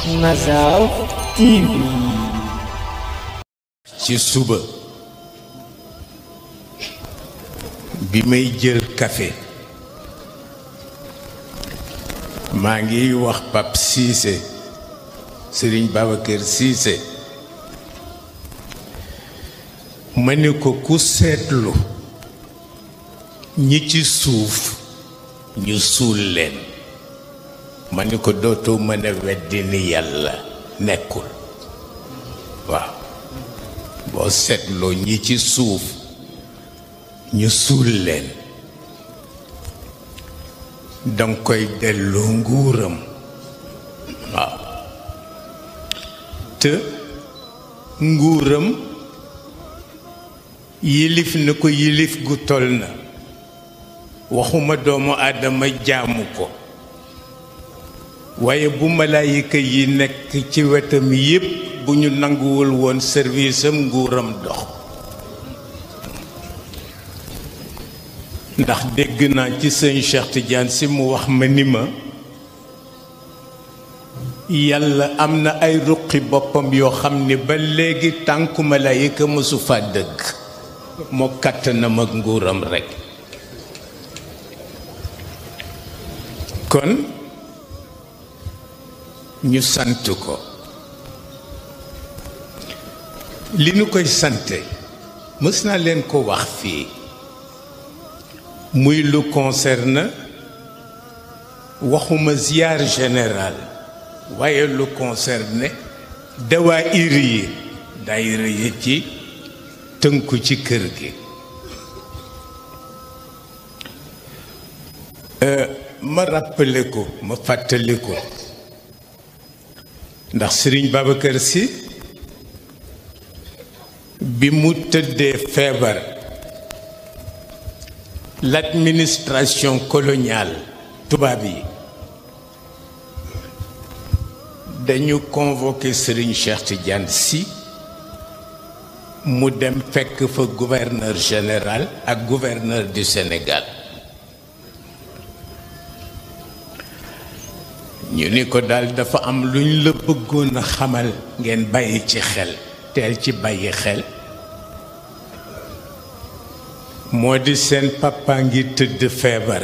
Mazal TV. ci suba bi may jël café maa ngi wax Pape Cissé Serigne Babacar Cissé ma ne ko ku seetlu ñi ci suuf ñu suul leen ma ne ko dootoo mën a weddi ni yàlla nekkul waaw boo seetloo ñi ci suuf ñu suul leen danga koy delloo nguuram waaw te nguuram yilif na ko yilif gu toll na waxuma doomu aadama jaamu ko waaye bu malaayika yi nekk ci wetam yépp bu ñu nanguwul woon service am nguuram dox ndax dégg naa ci sëñ Cheikh Tidiane si mu wax ma ni ma yàlla am na ay ruqi boppam yoo xam ni ba léegi tànku malaayika mësu fa dëgg moo kàttanam ak nguuram rekk kon ñu sant ko li nu koy sante mës naa leen ko wax fii muy lu concerne waxuma ziar général waaye lu concerne dawaayir yi daayira yi ci tënku ci kër gi ma rappelé ko ma fàttali ko ndax Serigne Babacar Sy bi mu tëddee feebar l'administration coloniale tubaab yi dañu convoqué Serigne Cheikh Tidiane Sy mu dem fekk fa gouverneur général ak gouverneur du Sénégal ñu ni ko daal dafa am luñ la bëggoon a xamal ngeen bàyyi ci xel teel ci bàyyi xel moo di seen papa ngi tëdd feebar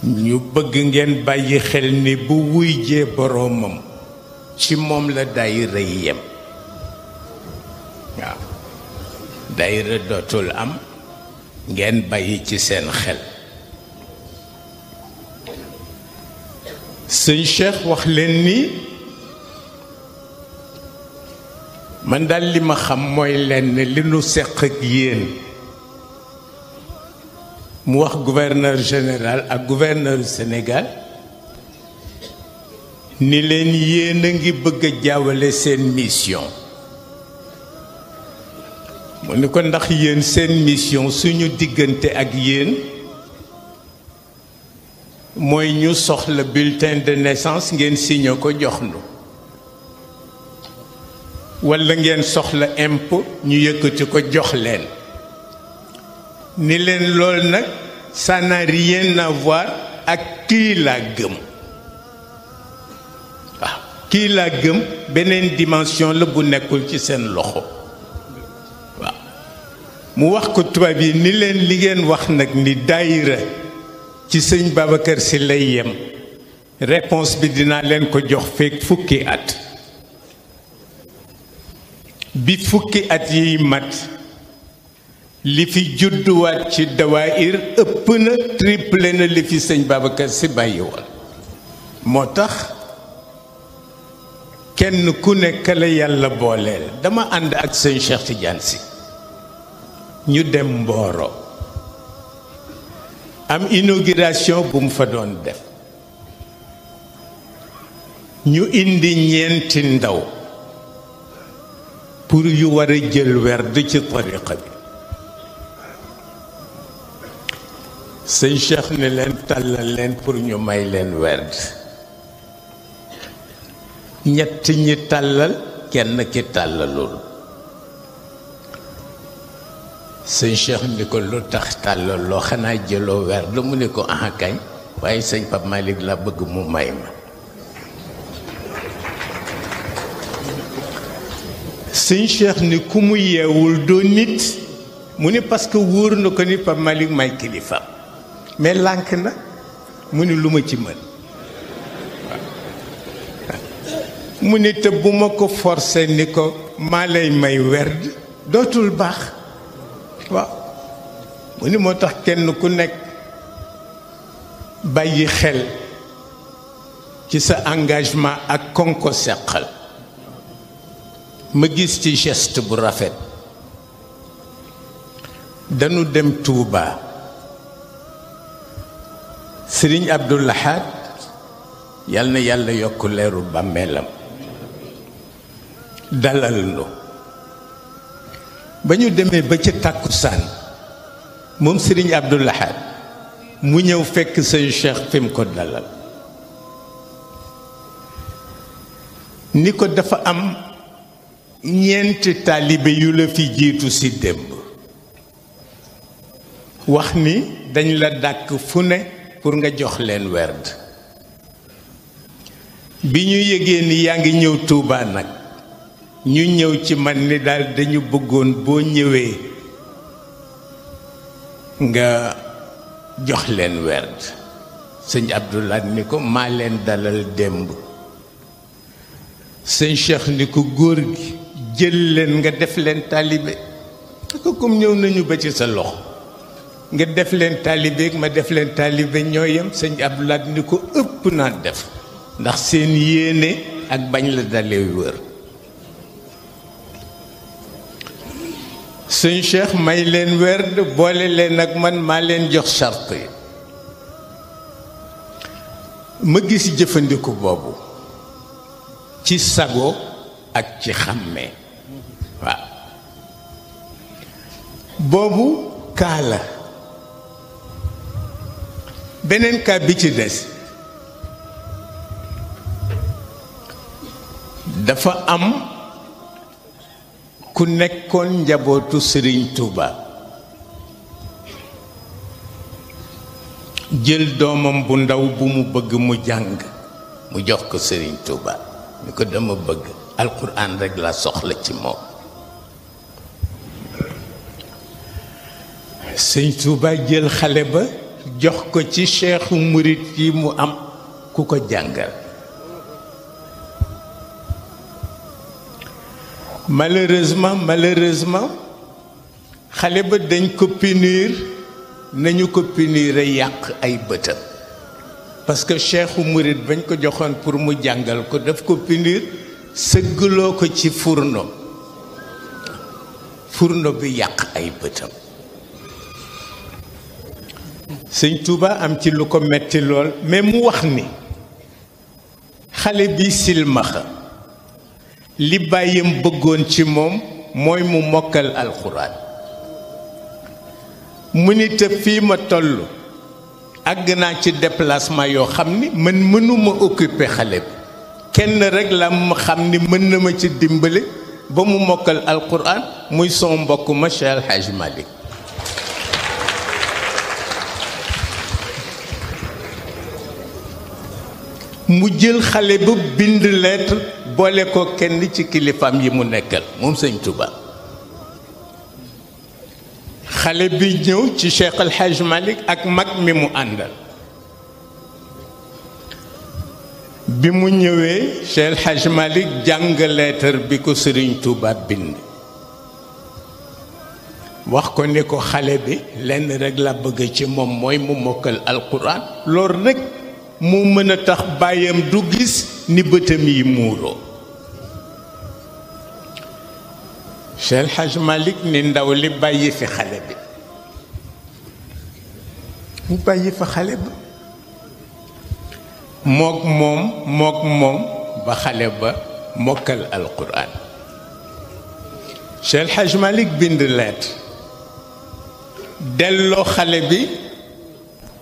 ñu bëgg ngeen bàyyi xel ni bu wuy jee boroomam ci moom la daayira yi yem waaw daayira dootul am ngeen bàyyi ci seen xel sëñ Cheikh wax leen ni man daal li ma xam mooy lenn li nu seq ak yéen mu wax gouverneur général ak gouverneur Sénégal ni leen yéen a ngi bëgg a jaawale seen mission mu ni ko ndax yéen seen mission suñu diggante ak yéen mooy ñu soxla bulletin de naissance ngeen signé ko jox nu walla ngeen soxla impôt ñu yëkkati ko jox leen ni leen lool nag ça n'a rien à voir ak kii laa gëm waaw kii laa gëm beneen dimension la bu nekkul ci seen loxo waaw mu wax ko tubaab yi ni leen li ngeen wax nag ni daayira ci sëñ Babacar Sy lay yem réponse bi dinaa leen ko jox fekk fukki at bi fukki at yiy mat li fi judduwaat ci dawaayir ëpp na triplé na li fi sëñ Babacar Sy bàyyi woon moo tax kenn ku nekk la yàlla booleel dama ànd ak sëñ Cheikh Tidiane Sy ñu dem Mboro am inauguration bu mu fa doon def ñu indi ñeenti ndaw pour yu war a jël werd ci tariqa bi sëñ Cheikh ne leen tàllal leen pour ñu may leen werd ñett ñi tàllal kenn ki tàllalul sëñ Cheikh ni ko lu tax tàllal loo xanaa jëloo werd mu ni ko kañ waaye sëñ Pape Malick la bëgg mu may ma. sëñ Cheikh ni ku mu yeewul doo nit mu ni parce que wóor na ko ni Pape Malick may kilifa mais lànk na mu ni lu ma ci mën mu ni te bu ma ko forcé ni ko maa lay may werd dootul baax waaw mu ni moo tax kenn ku nekk bàyyi xel ci sa engagement ak kon ko seqal ma gis ci geste bu rafet dañu dem Touba Sëriñ Abdou Lahad yal na yàlla yokk leeru bàmmeelam dalal nu ba ñu demee ba ca tàkkusaan moom Sëriñ Abdou Lahad mu ñëw fekk sëñ Cheikh fi mu ko dalal ni ko dafa am ñeenti taalibe yu la fi jiitu si démb wax ni dañ la dàkk fu ne pour nga jox leen werd bi ñu yëgee ni yaa ngi ñëw Tuubaa nag ñu ñëw ci man ni daal dañu bëggoon boo ñëwee nga jox leen werd sëñ Abdoulaye ni ko maa leen dalal démb sëñ Cheikh ni ko góor gi jël leen nga def leen taalibe ko comme ñëw nañu ba ci sa loxo nga def leen taalibe ma def leen taalibe ñoo yem sëñ Abdoulaye ni ko ëpp naa def ndax seen yéene ak bañ la dalee wër sëñ Cheikh may leen werd boole leen ak man maa leen jox charte yi ma gis jëfandiku boobu ci sago ak ci xàmmee waaw boobu kaa la beneen kaa bi ci des dafa am ku nekkoon njabootu Sëriñ Tuuba jël doomam bu ndaw bu mu bëgg mu jàng mu jox ko Sëriñ Tuuba ni ko dama bëgg alquran rek la soxla ci moom Sëriñ Tuuba jël xale ba jox ko ci cheikhu murit yi mu am ku ko jàngal malheureusement xale ba dañ ko punir nañu ko punir yàq ay bëtam parce que cheikhu murit bañ ko joxoon pour mu jàngal ko daf ko punir sëggloo ko ci fourneau bi yàq ay bëtam sëñ Touba am ci lu ko metti lool mais mu wax ni xale bi silmaxa li bàyyam bëggoon ci moom mooy mu mokkal alxuraan mu ni te fii ma toll àgg naa ci déplacement yoo xam ni man mënuma occuper xale bi kenn rek la ma xam ni mën na ma ci dimbale ba mu mokkal alxuraan muy son mbokk ma Cheikh El Hadj Malick mu jël xale ba bind lettre boole ko kenn ci kilifaam yi mu nekkal moom sëñ Touba xale bi ñëw ci Cheikh El Hadj Malick ak mag mi mu àndal bi mu ñëwee Cheikh El Hadj Malick jàng lettre bi ko Sëriñ Touba bind wax ko ni ko xale bi lenn rek la bëgg ci moom mooy mu mokkal alquran loolu rek mu mën a tax bàyyam du gis ni bëtam yi muuroo Cheikh El Hadj Malick ni ndaw li bàyyi fi xale bi mu bàyyi fa xale ba mook moom ba xale ba mokkal alquran Cheikh El Hadj Malick bind lettre delloo xale bi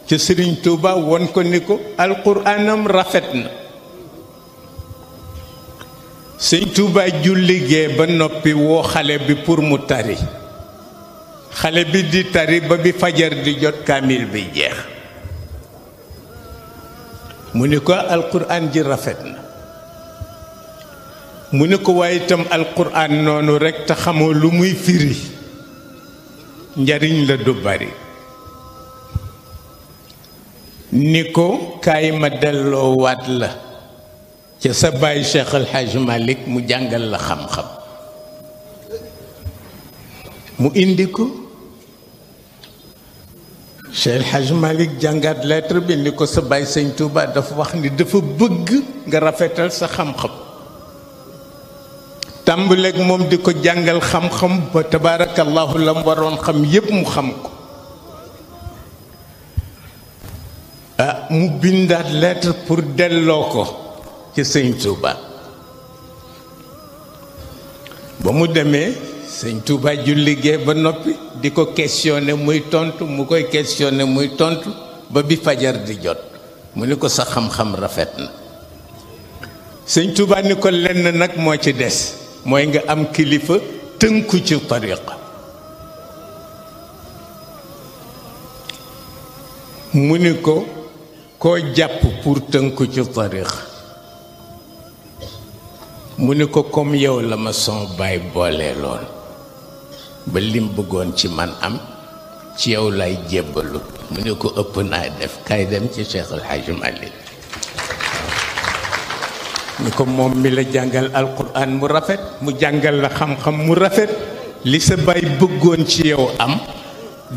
ci Sëriñ Tuuba won ko ni ko alquranam rafet na Sëriñ Tuuba julli gee ba noppi woo xale bi pour mu tari xale bi di tari ba bi fajar di jot kaamil bi jeex mu ni ko alquran ji rafet na mu ni ko waaye itam alquran noonu rekk te xamoo lu muy firi njariñ la du bari ni ko kaay ma delloo waat la ca sa baay Cheikh El Hadj Malick mu jàngal la xam-xam mu indi ko Cheikh El Hadj Malick jàngaat lettre bi ni ko sa baay Sëñ Touba dafa wax ni dafa bëgg nga rafetal sa xam-xam tàmbaleeg moom di ko jàngal xam-xam ba tabaarakallahu la mu waroon xam yépp mu xam ko mu bindaat lettre pour delloo ko ci Sëñ Touba ba mu demee Sëñ Touba julli gee ba noppi di ko questionné muy tontu mu koy questionné muy tontu ba bi fajar di jot mu ni ko sa xam-xam rafet na Sëñ Touba ni ko lenn nag moo ci des mooy nga am kilifa tënku ci tariqa mu ni ko koo jàpp pour tënku ci tariqa mu ni ko comme yow la ma son baay boolee loon ba lim bëggoon ci man am ci yow lay jébbalu mu ni ko ëpp naa def kay dem ci Cheikh El Hadj Malick ni ko moom mi la jàngal alquran mu rafet mu jàngal la xam-xam mu rafet li sa baay bëggoon ci yow am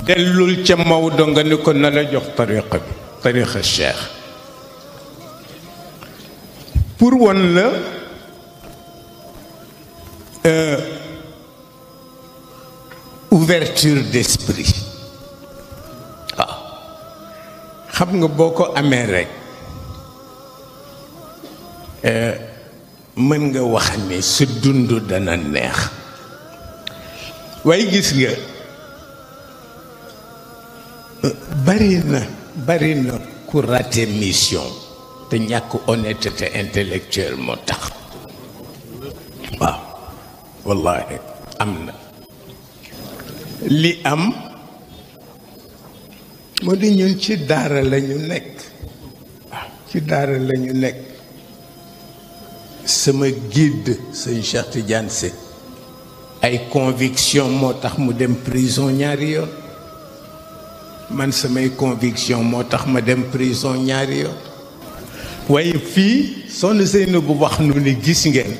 dellul ca Maodo nga ni ko na la jox tariqa bi tariqa Cheikh pour won la ouverture d'esprit waaw xam nga boo ko amee rekk mën nga wax ni su dund dana neex waaye gis nga bari na ku raté mission te ñàkk honnêteté intellectuelle moo tax waaw wallahi am na li am moo di ñun ci daara la ñu nekk waaw ci daara la ñu nekk sama guide sëñ Cheikh Tidiane Sy ay conviction moo tax mu dem prison ñaari yoon man samay conviction moo tax ma dem prison ñaari yoon waaye fii Soxna Seynabou bu wax nu ni gis ngeen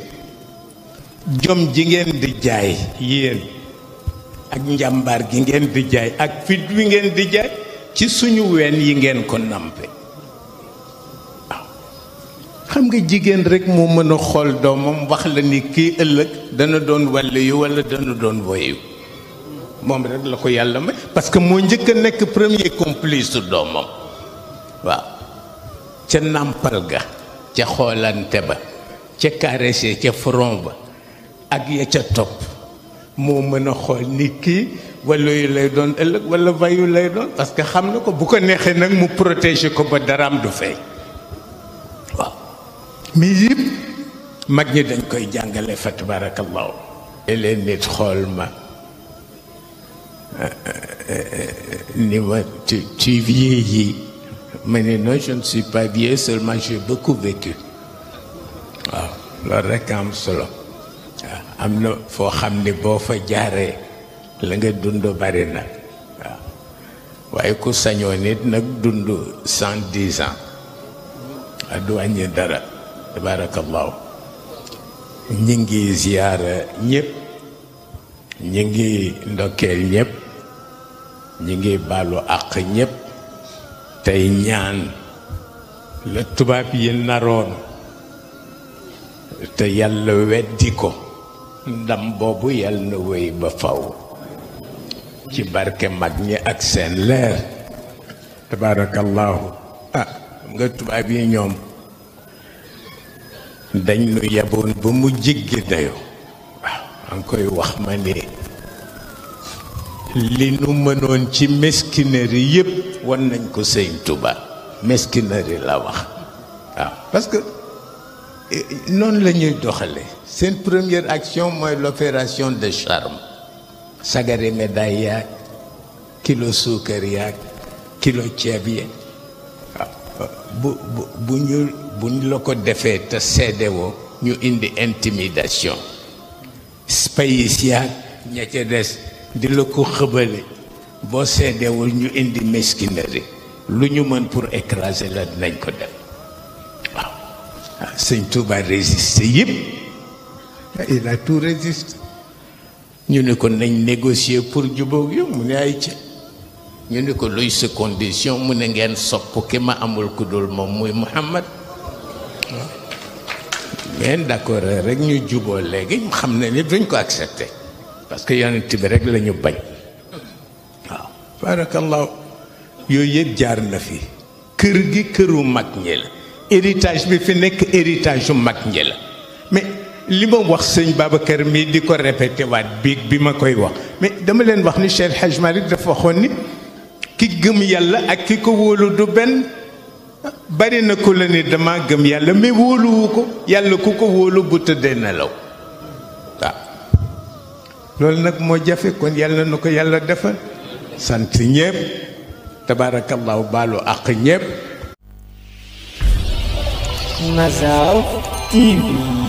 jom ji ngeen di jaay yéen ak njàmbaar gi ngeen di jaay ak fit wi ngeen di jaay ci suñu ween yi ngeen ko nampe waaw xam nga jigéen rekk moo mën a xool doomam wax la ni kii ëllëg dana doon wàll yu walla dana doon woyu moom rekk la ko yàlla may parce que moo njëkk a nekk premier complice su doomam waaw ca nàmpal ga ca xoolante ba ca caressé ca front ba ak ya ca topp moo mën a xool ni kii walla yu lay doon ëllëg walla vayu lay doon parce que xam na ko bu ko neexee nag mu protéger ko ba daraam du fay waaw mais yëpp mag ñi dañ koy jàngale fa tabarakallahu leen nit xool ma ni ma tu vieillis ma ne non je ne suis pas vieille seulement j'ai beaucoup vécu waaw loolu rekk am solo waaw am na foo xam ni boo fa jaaree la nga dund bari na waaw waaye ku sañoo nit nag dund 110 ans a du wàññi dara tabarakallahu ñi ngi ziyaara ñëpp ñi ngi ndokkeel ñëpp ñi ngi baalu àq ñëpp tey ñaan la tubaab yi naroon te yàlla weddi ko ndam boobu yàlla na wéy ba faw ci barke mag ñi ak seen leer tabarakallahu nga tubaab yi ñoom dañ nu yeboon ba mu jiggi dayo waaw an koy wax ma ni li nu mënoon ci mesquinerie yépp wan nañ ko Sëñ Tuba mesquinerie la wax waaw parce que noonu la ñuy doxale seen première action mooy l'opération de charme sagari médaille yaag kilo suukar yaag kilo ceeb yi waaw buñ la ko defee te seedewoo ñu indi intimidation pays yaag ña ca des di la ko xëbale boo seedewul ñu indi mesquinerie lu ñu mën pour écraser la dinañ ko def waaw sëñ Touba résisté yëpp il a tout résisté ñu ne ko nañ négocier pour jubóog yow mu ne ay ci ñu ne ko luy sa condition mu ne ngeen sopp ki ma amul ku dul moom muy Muhammad ngeen d'accord rek ñu juboo léegi ñu xam ne ni duñ ko accepté parce que yonent bi rek la ñu bañ waaw barakallahu yooyu yëpp jaar na fi kër gi këru mag ñi la héritage bi fi nekk héritage u mag ñi la mais li ma wax sëñ Babacar mii di ko répété waat biig bi ma koy wax mais dama leen wax ni Cheikh Hadj Malick dafa waxoon ni ki gëm yàlla ak ki ko wóolu du benn bari na ko la ni dama gëm yàlla mais wóoluwu ko yàlla ku ko wóolu bu tëddee nelaw waaw loolu nag moo jafe kon yàlla na ko yàlla defal sant ñépp tabarakallahu baalu àq ñépp Mazal TV.